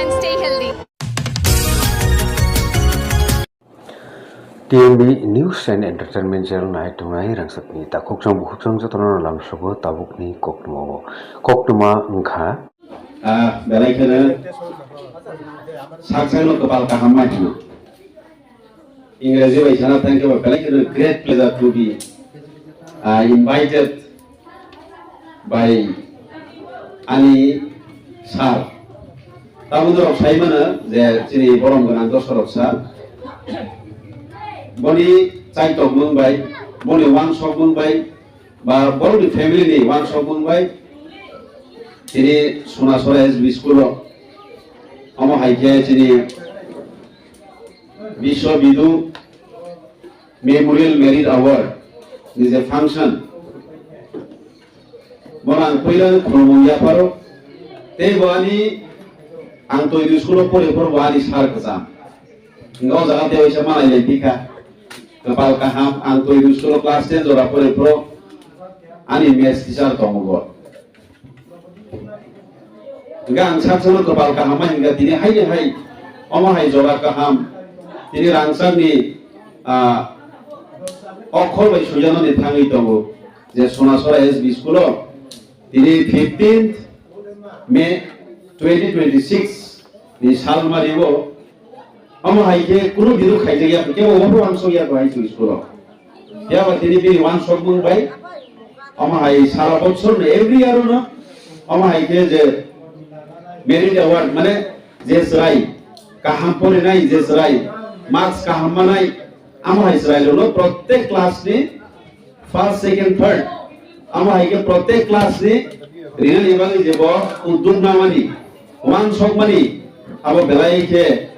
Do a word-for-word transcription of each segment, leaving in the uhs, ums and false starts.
Stay healthy. T M B News and Entertainment Channel nai tongnai rangchakni takhukchang bukhuksang jotono lam sugo tabukni koktwmao. Koktwma wngkha. Ah, belai kheno sak sakno kwpal kaham ma hino. Ingreji bai sana thangkhe ba belai kheno great pleasure to be, ah, invited by ani sir. Tabuk norok sai mano je chini borom gwnang Dosarok sir. Boni chaitokmung bai, boni wansokmung bai, ba borokni family ni wansokmung bai tini Sonasora S B school o omo hai khe chini Biswa Bidhu Memorial Merit Award ni je function, bono ang puila khulumung yapharo, tei bo ani ang toidu school o pore phoro bo ani sir kwcham. Hingke o jaga tei waisa malai lai bikha. Kwpal kaham, ang toidu school o class ten jora pore phoro ani maths teacher tongo bo. Hingke ang sak sakno kwpal kaham ma hingka tini hai ni hai, omo hai jora kaham, tini rangchakni, ah, okhor bai suijaknani thangwi tongo je Sonasora S B school o tini fifteenth May twenty twenty-six ni salmari o omo hai khe kunu biru khaijak ya, kebo obo wansok ya bo hai chwng school o. Phiya ba tini bini wansokmung bai omo hai sara bochor no every year no omo hai khe je merit award mane je chwrai kaham porinai, je chwrai marks kaham manai, omo hai chwrai rok no protek class ni first, second, third, omo hai khe protek class ni rinani bagwi je bo uddog namani, wansokmani, abo belai khe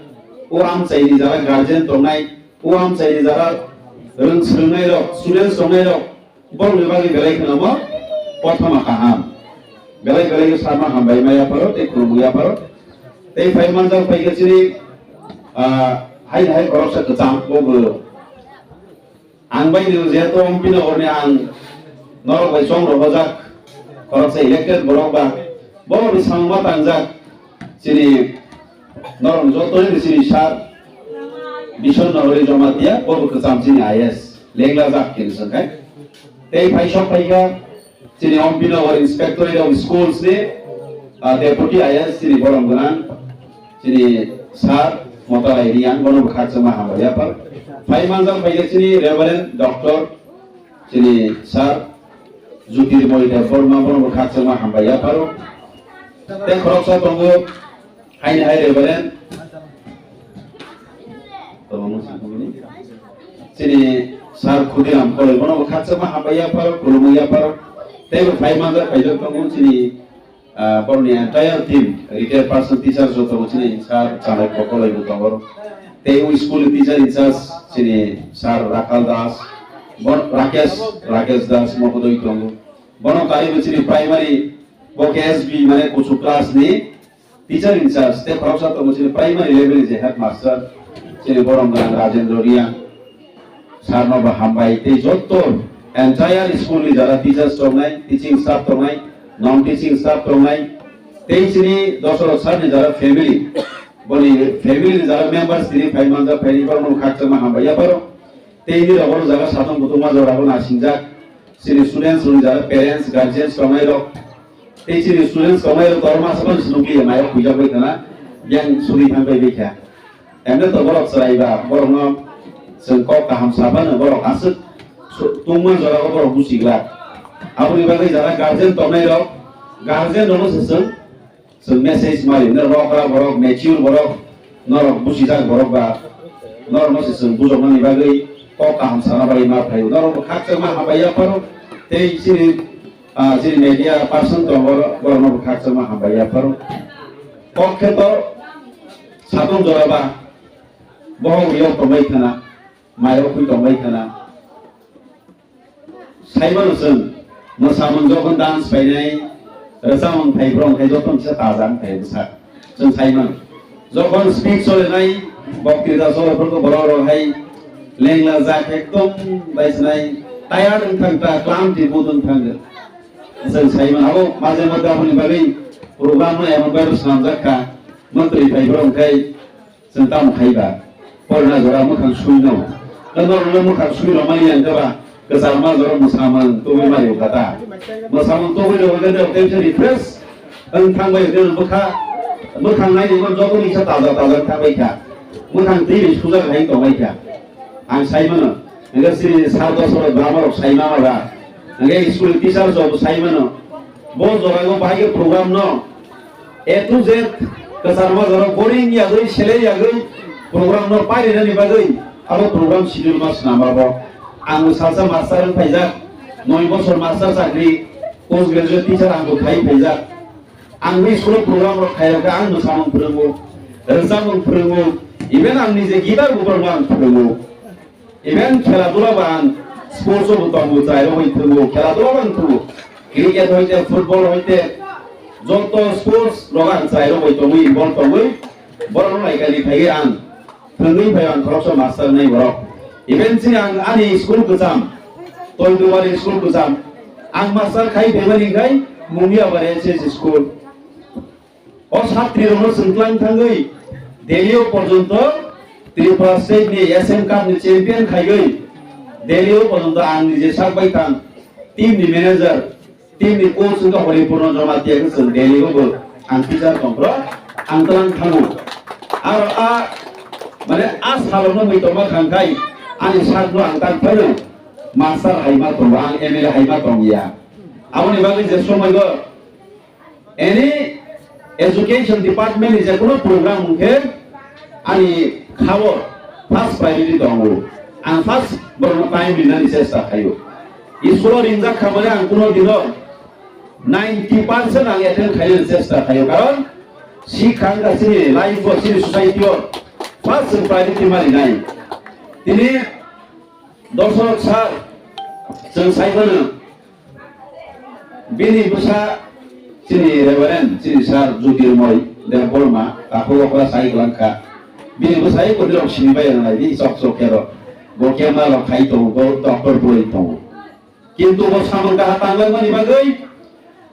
o amchaini jara guardian tongnai, o amchaini jara rwng swrwngnairok, students tongnairok, borokni bagwi belai kheno bo kothoma kaham. Belai belai khe sama hambai ma yapharo tei khulumung yapharo. Tei phai manjak phai khe chini, ah, hai hai khoroksa kwcham bo bo Ang bai ni jehetu Ompinogor ni ang norok bai chong rohorjak, khoroksa elected borok ba, borok ni samung ma tangjak, chini norok joto ni chini sir Bishon Nahori Jamatia, bo bo kwcham chini I A S, lenglajak kini swngkhe. Tei phai sok phai kha, chini Ompinogor Inspectorate of Schools ni, ah, Deputy I A S chini borom gwnang, chini Sir Motalai Riang, bono bo khakchangma hambai yaphar. Phai manjak phai khe chini Reverend Doctor chini Sir Jyotirmoy Debbarma, bono bo khakchangma hambai yapharo. Tei khoroksa tongo, Haini hai Reverend. Tamo no sangkhamani. Chini Sir Khudiram Koloi, bono bo khakchangma hambai yapharo, khulumwi yapharo. Tei bo phai manjak phaijak tongo chini, ah, borokni entire team, retired person teacher joto bo chini Sir Chanai Koloi bo tongo. Tei o school ni teacher in charge chini Sir Rakal Das, bo Rakesh, Rakesh Das mohodoi tongo. Bono kari bo chini primary, bo khe S B mane kuchuk class ni, teacher in charge, tei khoroksa tongo chini primary level ni je headmaster, chini borom gwnang Rajendra Riang, sir no bo hambai, tei joto entire school ni jara teachers tongnai, teaching staff tongnai, non teaching staff tongnai, tei chini Dosarok sir ni jara family, boni family ni jara members tini phai manjak phai ni borok no khakchangma hambai yapharo, tei ni rok o jaga satung kutung ma jora bo nasingjak. Chini students rok ni jaga parents, guardians tongnai rok. Tei chini students tongnai rok torma saban se nukliya mai rok puijak bai khana. Yang suri thang bai bai kha. Emne to borok chwrai ba, borok no chwng kok kaham saban borok aswk su-, tungma jora o borok busiglak. Aboni bagwi jaga guardian tongnai rok, guardian rok no se chwng Chwng message mari, norok okra borok, mature borok, norok bujijak borok ba, norok no se chwng bujoknani bagwi kok kaham sana bagwi ma phaio. Norok bo khakchangma hambai yapharo, tei chini, ah, chini media person tongo, borok no bo khakchangma hambai yapharo. Kok khe to satung jora ba, bohok riyok tongbai khana, mairok khui tongbai khana. Saimano chwng, mwsamung jokhon dance phainai, rwchapmung phai, borok hai joto kisa taja wng phai bwsa. Chwng saimano. Jokhon speech solenai, boktwita solephuru borok rok hai lengla jak, ekdom baisinai, tired wng thang ta, klamti mood wng thang. Chwng saimano, abo maje maje aboni bagwi program no emon bai swnamjak kha. Mantri phai borok hwnkhe chwng tamo khai ba? Porna jora mwkhang sui no. Norok no mwkhang sui rwmani ang khe ba kwchangma jora mwsamung tubui mari kha ta. Mwsamung tubui rwgwi khe tei se refresh wng thang bai khe bwkha, mwkhang naidi man joto ni sa taja taja thang bai kha. Mwkhang twi bai sujak hai tong bai kha. Ang sai mano, hwnkhe chini sir Dosrot Brahma rok sai mano ba, hwnkhe school teacher rok sai mano. Bo jora o bahai khe program no A to Z kwchangma jora boring yagwi, seleng yagwi program no pairwnani bagwi abo program schedule ma swnam abo. Ang salsa master wng phaijak, noi bosor master chakri, post graduate teacher ang bo khai phaijak. Ang ni school program rok khai rok ang mwsamung phwrwngo, rwchapmung phwrwngo, even ang nije guitar bo borokno ang phwrwngo. Even khela dula bo ang sports o bo tongo, chwrai rok bai thwgo, khela dula bo ang thwgo. Cricket hoite, football hoite, joto sports rok ang chwrai rok bai tongo, involve tongwi, borok rok nai kali phaiwi ang thwngwi phai ang khoroksa master nai borok. Even chini ang ani school kwcham, Toldumari school kwcham, ang master khai phaimani khai Mungiabari S S school. O satri rokno chwng twlang thangwi Delhi o porjonto Tripura state ni S M Cup ni champion khaiwi Delhi o porjonto ang nije sak bai thang, team ni manager, team ni coach wngkha Horipurno Jamatia khe chwng Delhi o bo ang teacher tongphro ang twlang thango. Aro a mane a salokno mui tongma khang khai ani sakno ang tang phano master hai ma tongo, ang M L A hai ma tong ya. Aboni bagwi je somoi go Any education department ni je kono program hwnkhe ani khao first priority tongo. Ang first borokno time rinani chesta khaio. School o ringjak kha mane ang kono dino ninety percent ang attend khainani chesta khaio, karon sikha wngkha chini life o, chini society o first priority ma rinai. Tini Dosrok sir, chwng sai phano bini bwsa chini Reverend, chini sir Jyotirmoy Debbarma, takhuk okra sai kwlangkha. Bini bwsai kwdwirok sinibai rwnai di chok chok khe rw. Bo camera rok khai tongo, bo doctor bwrwi tongo. Kintu bo samung kaha tanglaimani bagwi,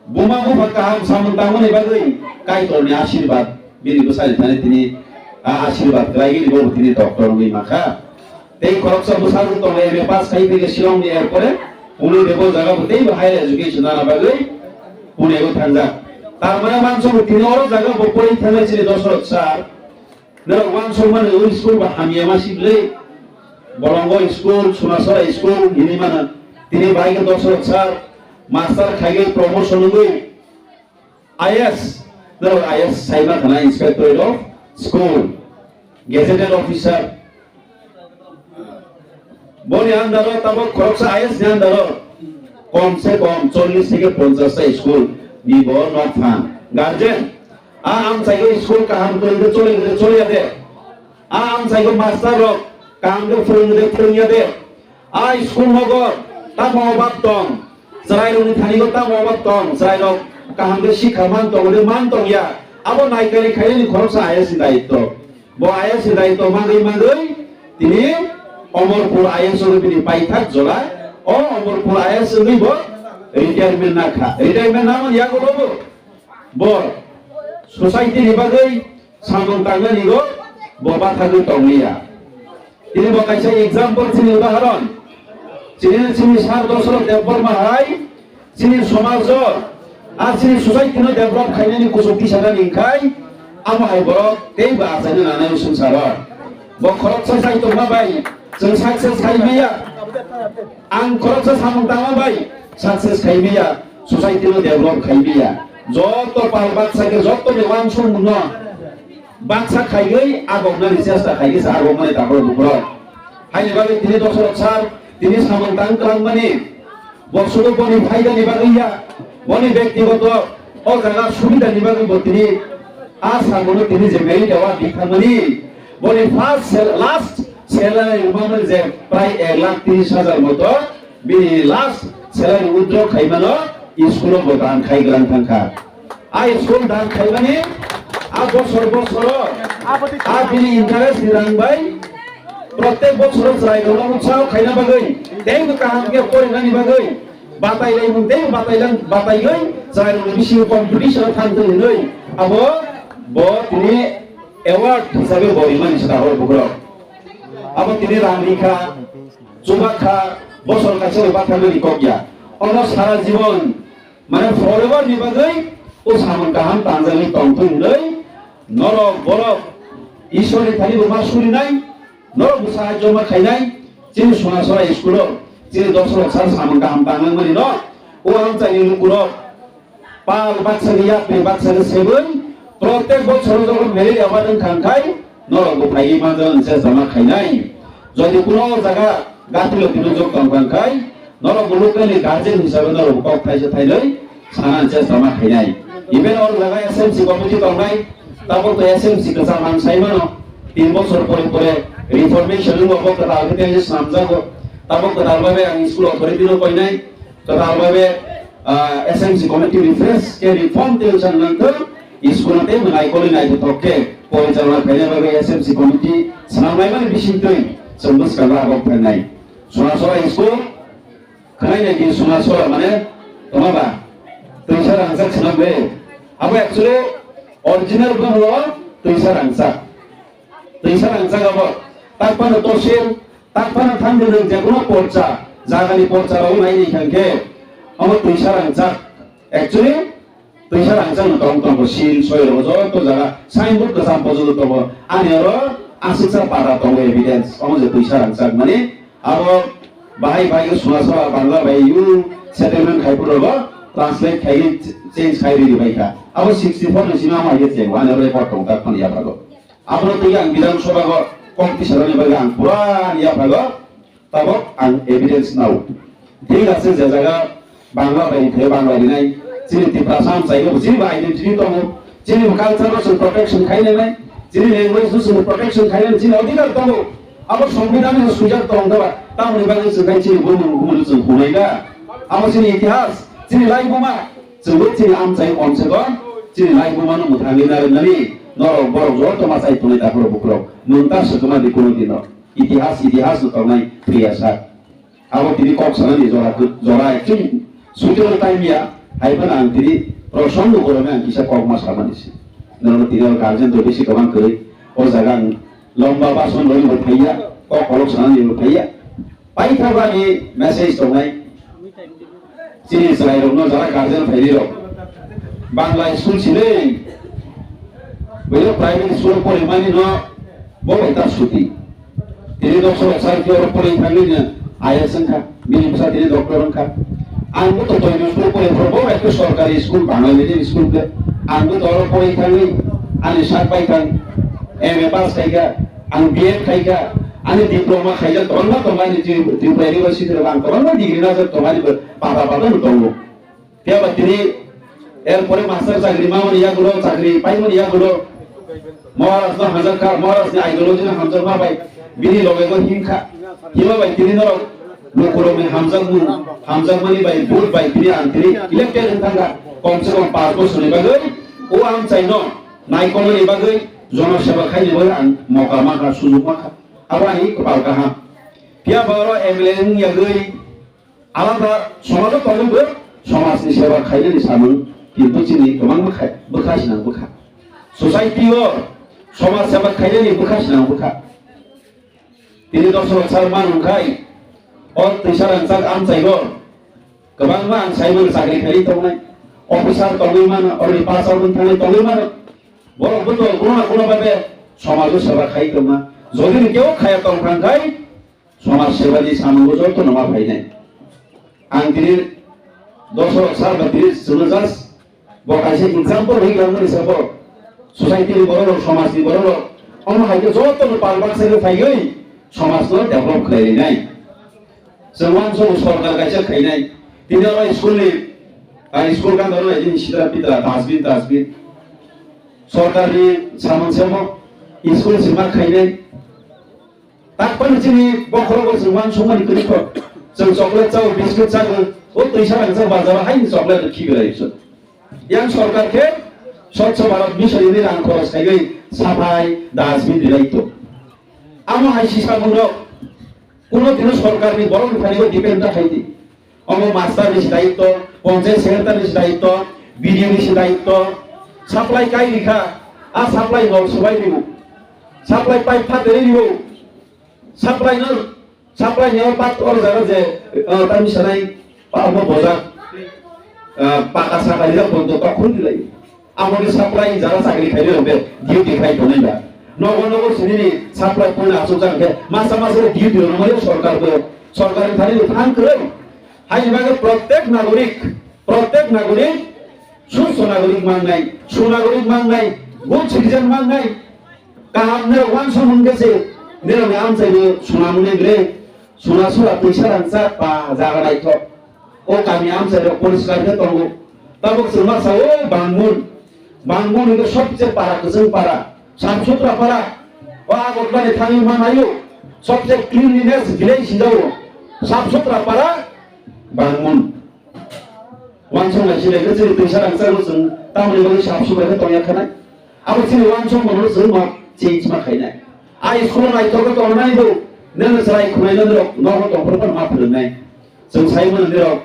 buma bupha kaham samung tangmani bagwi Kaitorni ashirbad bini bwsani thani tini a ashirbad kwlaigwi bo tini doctor wngwi mankha. Tei khoroksa bwsarok tongo M A pass khai phai khe Shillong ni, er pore Pune de bo jaga bo teibo higher education nana bagwi Pune o thangjak. Tar mane mansogo tini oro jaga bo porwi thangnai chini Dosrot sir. Norok uansukmani o school bo hamya ma sikle, Bolongo school, Sunasora school hinwi mano. Tini bai khe Dosrot sir master khaigwi promotion wngwi I A S, norok I A S saima khana, Inspectorate of School, Gazetted Officer. Boni under o tabok khoroksa I A S ni under o kom se kom chollish theke ponchash ta school ni bo nok phan. Guardian, a amchaigo school kaham kwrwngde choliya de choliya de. A amchaigo master rok kaham khe phwrwngde phwrwngya de. A school nogo tamo obab tong, chwrairokni thanigo tamo obab tong, chwrairok kaham khe sikha man tong de man tongya. Abo naikali khainani khoroksa I A S ni daitto. Bo I A S ni daitto mangwi mangwi tini Omorpur I A S wngwi bini paithak jora. O Omorpur I A S wngwi bo retirement nakha. Retirement namani yago bo bo society ni bagwi samung tangnani bo bo bathagwi tongliya. Tini bo kaisa example, chini udahoron. Chini, chini sir Dosrot Debbarma hai chini somajo, a chini society no develop khainani kuchuk tisanani khai, amo hai borok teibo achaina nanai swngcharo. Bo khoroksa sai tongma bai chwng success khai maya. Ang khoroksa samung tangma bai success khai maya, society no develop khai maya. Joto pal baksa khe joto ni uansukmung no baksa khaiwi agoknani chesta khaikhe se agokmani tabuk bukhurok. Haini bagwi tini Dosrot sir tini samung tang kwlangmani, bo sudu boni phaidani bagwi ya, boni bektigoto o jaga subidani bagwi bo tini a samono tini je merit award di thangmani, boni first sal-, last salary wngmani je prai ek lakh tris hajar moto, bini last salary withdraw khaimano school o bo dan khai gwlang thangkha. A school dan khaimani a bosor bosoro a bini interest ni rang bai protek bosoro chwrairokno utsaho khaina bagwi teibo kaham khe porinani bagwi batai laimung teibo batai lang bataiwi chwrairokni bisingo competition o thang tong hinwi abo Bo tini award hisabe bo rimani se tabuk bukrok. Abo tini rang rikha, chubak kha, bosor kaisa bai bathangmani kok ya. Ono sara jibon, mane forever ni bagwi o samung kaham tangjagwi tongthung hinwi norok borok Ishwar ni thani bo ma surinai, norok bo sahajyo ma khainai, chini Sonasora school o chini dosorok sar samung kaham tangnangmani no o amchaini lukurok Pal baksa ni yapri baksa ni sebui, protek bochor jokhon merit award wng kha khai, norok bo phaiwi manjak wng se jama khainai. Jodi kuno jaga gatilo tino jok tong kha khai, norok bo local ni guardian hisabe norok bo kok thaisa thainwi sana wng se jama khainai. Even or jaga S M C committee tongnai, tabok to S M C kwcham ang sai mano, tin bochor pore pore reformation wngbo bo kwtal khe tei swnamjago. Tabok kwtal babe ang school authority no koinai, kwtal babe ah, S M C committee refresh ke reform tei wngsa nangkhe school tei mwnai koli naithothok khe porichalona khaina bagwi S M C committee swnamnaimani bisingtwi chwng bwskango abok phainai. Sonasora school khwnainai di Sonasora mane tongma ba twisa rangchak swnam be. Abo actually original bo twisa rangchak. Twisa rangchak abo. Tak phano tosil, tak phano thangwi nwng jekono porcha, jagani porcha rok nai ni thang khe, omo twisa rangchak. Actually, twisa rangchak no tong tongo, sil soi rok joto jaga, signboard kwcham pojoto tongo. Ani oro aswksa pada tongo evidence, omo je twisa rangchak mani, abo bahai bahai khe Sonasora Bangla bai u settlement khai phuru rogo translate khai change khai ri bai kha. Abo sixty four ni simi amo hai khe chengo, ani oro record tong tak phano yaphago. Abono twi ang Bidhan Sabha o kok tisarani bagwi ang pura yaphago, tabok ang evidence nao. Thik ase, je jaga Bangla bai thai Bangla rinai, chini Tiprasa amchai no chini ba identity tongo, chini culture no chwng protection khainai, chini language no chwng protection khainai, chini adhikar tongo. Abo Songbidan ni swijak tong daba, tamoni bagwi chwng khai chini bumung bumung chwng hunai da. Abo chini itihas, chini laibuma, chwngbo chini amchai onse go, chini laibuma no mwthangwi narwknani, norok borok joto machai tongnai takhorok bukhurok, nwng ta swkuma di kuno dino. Itihas, itihas no tongnai priya sak. Abo tini kok sanani jora, jora actually suitable time ya, hai phano ang tini Prashanto Gorome ang kisa kok ma samani se. Nono tini oro guardian to bisi kwbang kwrwi, o jaga ang lomba bason rwi bo phaiya, kok kolok sanani bo phaiya. Paithago ani message tongnai. Chini chwrairokno jara guardian phairok. Bangla school sinwi. Boino private school porimani no bo bai ta suti. Tini doktor sar ki oro pori thangwi ni I A S wngkha. Bini bwsa tini doctor wngkha. Ang bo to boino school pori phuru bo bai khe sorkari school Bangla medium school khe. Ang bo to oro pori thangwi ani sak bai thang M A pass khaikha. Ang B Ed khaikha, ani diploma khaijak kwbangma tongo, ani Tri-, Tripura University rok ang kwbangma degree najak tongo, ani pata pata no tongo. Phiya ba tini er pore master chakri mamani yagulo, chakri paimani yagulo, Maharaj no hamjak kha, Maharaj ni ideology no hamjak ma bai, bini loge go him kha, hima bai tini norok lukurok ni hamjakmung, hamjakmani bai vote bai tini ang tini elected wng thang kha, kom se kom panch bosor ni bagwi, o ang chai no naikolmani bagwi, Jono seba khaini bagwi ang moka mankha, sujuk mankha. Abo ani kwpal kaham. Phiya ba oro M L A wng yagwi alada somajo tongwi bo somajni seba khainani samung kintu chini kwbangma khai, bwkha sinang bwkha. Society o somaj seba khainani bwkha sinang bwkha. Tini dosorok sal man wngkhai, o twisa rangchak amchaigo kwbangma ang saimano chakri khairwi tongnai, officer tongwi mano, oroni pass out wng thangwi tongwi mano. Borok bo to kono na kono babe somajo seba khai tongma. Jodi ni kebo khaya tong thang khai, somaj sebani samungo joto no ma phainai. Ang tini dosorok sal ba tini chwngno just bo kaisa example hinwi tongmani se borok. Society ni borok rok, somaj ni borok rok. Omo hai khe joto no pal baksa khe phaiwi somaj no develop khlai rinai. Chwng uansukgo sorkar kaisa khainai. Tini oro school ni, ah, school ganda oro nai tini sitra pitra dustbin, dustbin. Sorkar ni samung se omo school sima khainai. Tak phano chini bokhorogo chwng uansukmani kwrwi kho. Chwng chocolate chao, biscuit chago, o twisa rang chao bazaro haini chocolate khibi lai chwng. Yang sorkar khe Swachh Bharat Mission ni rang khoros khaiwi saphai dustbin rilai to. Amo hai sisa mungrok kuno dino sorkar ni borok ni thani depend ta khaidi. Omo master ni se daitto, panchayat secretary ni se daitto, B D O ni se daitto, supply kai rikha, A supply no swbai ribo. Supply pipe phateri ribo. Supply no, supply ni o pat or jaga je, eh, tami sanai pa mo bojak, eh, paka saka rijak bo to khun dilai. Amo ni supply jara chakri khairok be duty khai tongnai ba. Nogo nogo sini ni supply point asuk jang khe masa masa duty rwna maya sorkar bo, sorkar ni thani bo thang kwrwi. Haini bagwi prottek nagorik, prottek nagorik, susto nagorik mangnai, sunagorik mangnai, good citizen mangnai, kaham ne wansong hwn khe se, nirok ni amchai bo suna mwnai ble, suna sura twisa rangchak ba jaga naithok. O kami amchai rok poriskar khe tongo. Tabuk chwng ma sao bangmun. Bangmun hwnkhe sobse para kwchwng para, sap sutra para. O Agartala ni thangwi ma naio. Sobse cleanliness village hinjago. Sap sutra para bangmun. Wansong lai silai khe chwng twisa rangchak bo chwng tamoni bagwi sap sutra khe tongya khanai. Abo chini wansong bono chwng ma change ma khainai. A school naithok khe tongnai bo. Nang chwrai khwnai nang rok nogo tongphuru ma phwrwngnai. Chwng sai mano nirok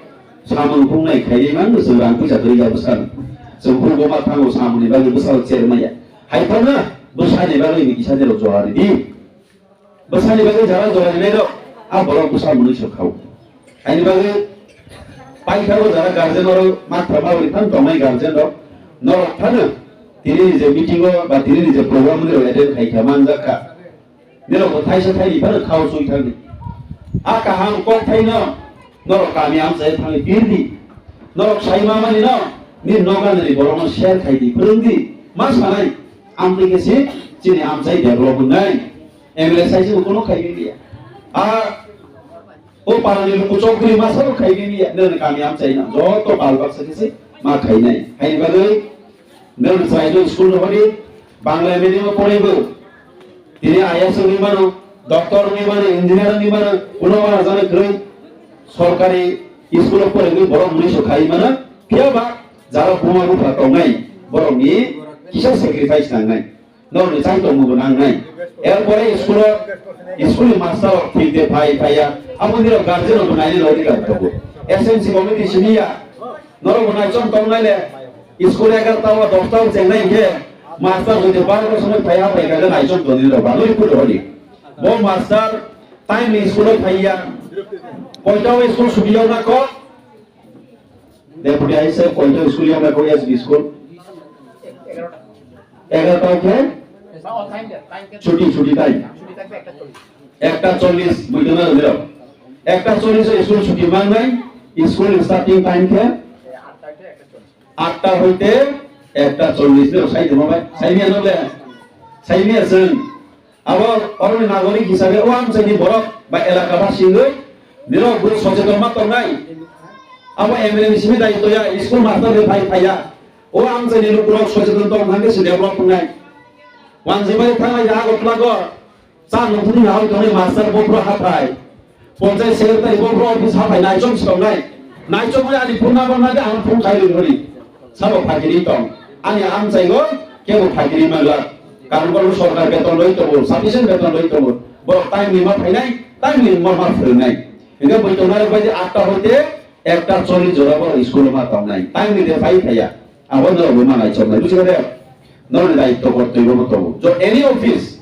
samung phungnai khainai mano chwng rang puisa kwrwi ya bwsano. Chwng phuru bo ma thango samungni bagwi bwsao cher maya. Hai phano bwsani bagwi ni kisa nirok jora ridi. Bwsani bagwi jara jora rinai rok a borok bwsa mwnwi sok khao. Haini bagwi paithago jara guardian oro ma thangma bai phano tongnai guardian rok norok phano tini je meeting o ba tini je program ni rok attend khai kha manjak kha. Nirok bo thaisa thaini phano khao sui thangdi. A kaham kok thaino norok kami amchai thangwi pirdi. Norok sai mamani no ni noganani borokno share khaidi, phwrwngdi. Ma sanai, amtwi khe si chini amchai develop wngnai. M L A sai se bo kono khaiwi liya. A O parani luku chokdri masa bo khainai ya, nang kami amchai na, joto bal baksa khe se ma khainai. Haini bagwi nang chwraino school no hodi Bangla medium o poraibo. Tini I A S wngwi mano, doctor wngwi mano, engineer wngwi mano, kuno wana jana kwrwi sorkari school o poraiwi borok mwnwi so khai mano, phiya ba jara buma bupha tongnai, borokni kisa sacrifice nangnai. Norokni chai tongmungbo nangnai. Erpore school-o, school-ni master rok thik de phai phaiya. Abo nirok guardian rokbo nainai rok rikha tongo. S M C committee simi ya. Norokbo naichom tongnai le. School egarota o dosta o chengnai hinkhe master jodi barota somoi phaiya phai kha naichom tongni rok ba nori phuto hodi. Bo master time ni school-o phaiya. Koita o school subiya na kok. Deputy I C koita school yang ko S B school. Egarota khe chuti, chuti time. Ekta chollish buitona dilo. Ekta chollish o school chuti mangnai, school starting time khe atta hoite ekta chollish dilo, sai demo bai. Sai mi ano le. Sai mi asung. Abo oroni nagorik hisabe o amchaini borok ba elaka basingwi nirok bo socheton ma tongnai. Abo M L A ni simi daityo ya, school master de phai phaiya. O amchaini lukurok socheton tong thangkhe se develop wngnai. Wanjimari thanglai ya Agartala go. Cha nukuni hao tongnai master bo phro hathai. Ponchayat secretary bo bro office hapai naichom si tongnai. Naichom bai ani phone number nadi ang phone khai rwi rwi. Sabo phagiri tong. Ani amchaigo kebo phagiri mangla. Karon borok sorkar beton rwi tongo, sufficient beton rwi tongo. Borok time ni ma phainai, time ni ma ma phwrwngnai. Hingke boi tongnai rok bai atta hoite ekta chollish jora borok school ma tongnai. Time ni de phai phaiya. Abo norok bo manai chomnai, bujigo de? Norokni daityo kortoibo bo tongo. Jo any office,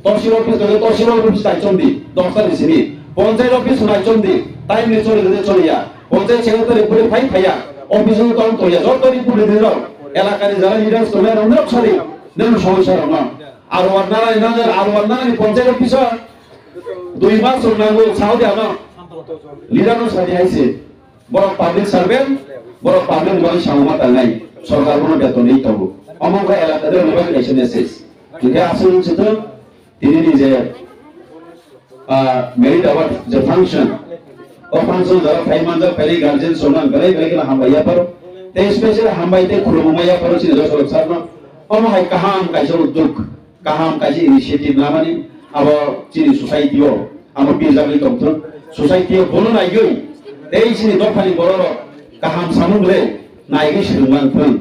tosil office tongo, tosil office tai chomdi, dosta ni simi. Ponchayat office nai chomdi, time ni choli de choliya. Ponchayat secretary puri phai phaiya, office no tong toya, joto ni puri de rok. Elaka ni jara leaders tongnai rok norok sari, nang somosya rok no. Aro warna ni nang, aro warna ni ponchayat office o dui mas rok nango, sao de ano. Leader no sadi hai se. Borok public servant, borok public ni bagwi samung ma tangnai, sorkar bono beton ri tongo. Omo wngkha elaka de rwna bagwi kaisa message. Hingkhe aswk wng sitwng, tini ni je, ah, merit award je function, o function jora phai manjak, belai guardian songno ang belai belai kheno hambai yapharo. Tei special hambai tei khulumung ma yapharo chini Joshua sir no. Omo hai kaham kaisa uddog. Kaham kaisa initiative lamani abo chini society o abo birjagwi tongthwng. Society o bono naigwi tei chini dophani bororok kaham samung le naigwi swrwng manthwng.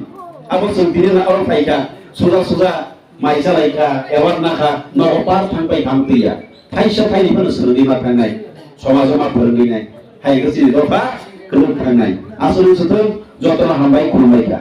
Abo chwng tini na oro phaikha, suja suja mai chalaikha, award nakha, nogo par thangpai kha amtwiya. Thaisa thaini phano swrwngwi ma thangnai, somajo ma phwrwngwi nai. Hai khe chini dopha kwrwng thangnai. Aswk wng swthwng, jotono hambai khulumbai kha.